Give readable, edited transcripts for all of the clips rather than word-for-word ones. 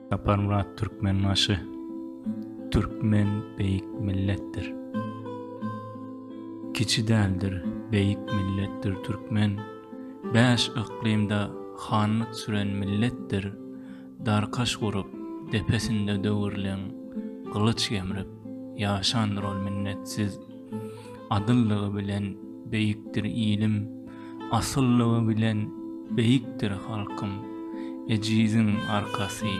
Saparmyrat Türkmenbaşy Türkmen beýik milletdir. Kiçi däldir, beýik milletdir türkmen. Bäş yklymda hanlyk süren milletdir. Darkaş gurup, depesinde döwürleň, Gylyç gemrip, ýaşandyr ol minnetsiz. Adyllygy bilen beýikdir ilim, Asyllygy bilen beýikdir halkym. Ejiziň arkasy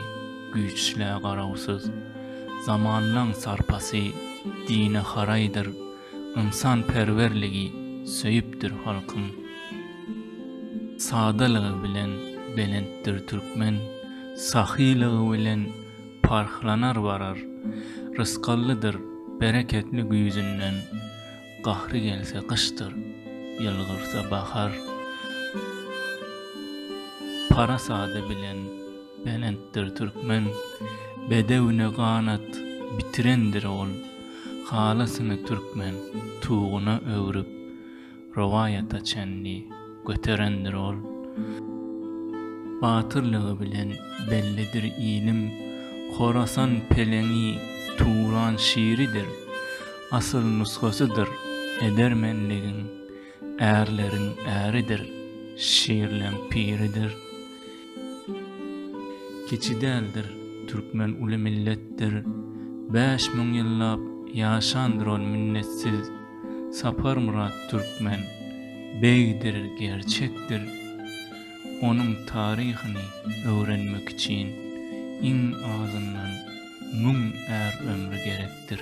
güýçlä garawsyz, Zamanlaň sarpasy dine haraýdyr, Ynsanperwerligi söýüpdir halkym. Sadalygy bilen belentdir türkmen, Sahylygy bilen parhlanar barar. Rysgallydyr, bereketli güýzünden, Gahry gelse gyşdyr, ýylgyrsa bahar. Parasady bilen belentdir türkmen, Bedewine ganat bitirendir ol. Halysyny türkmen tuguna öwrüp, Rowaýata çenli göterendir ol. Batyrlygy bilen bellidir ilim, Horasan peleňi Turan şiridir. Asyl nusgasydyr edermenligiň, Ärleriň äridir, şirleň piridir. Kiçi däldir, türkmen uly milletdir, 5000 ýyllap ýaşandyr ol minnetsiz. Saparmyrat Türkmen begdir, gerçekdir. Onuň taryhyny öwrenmek üçin iň azyndan müň är ömri gerekdir.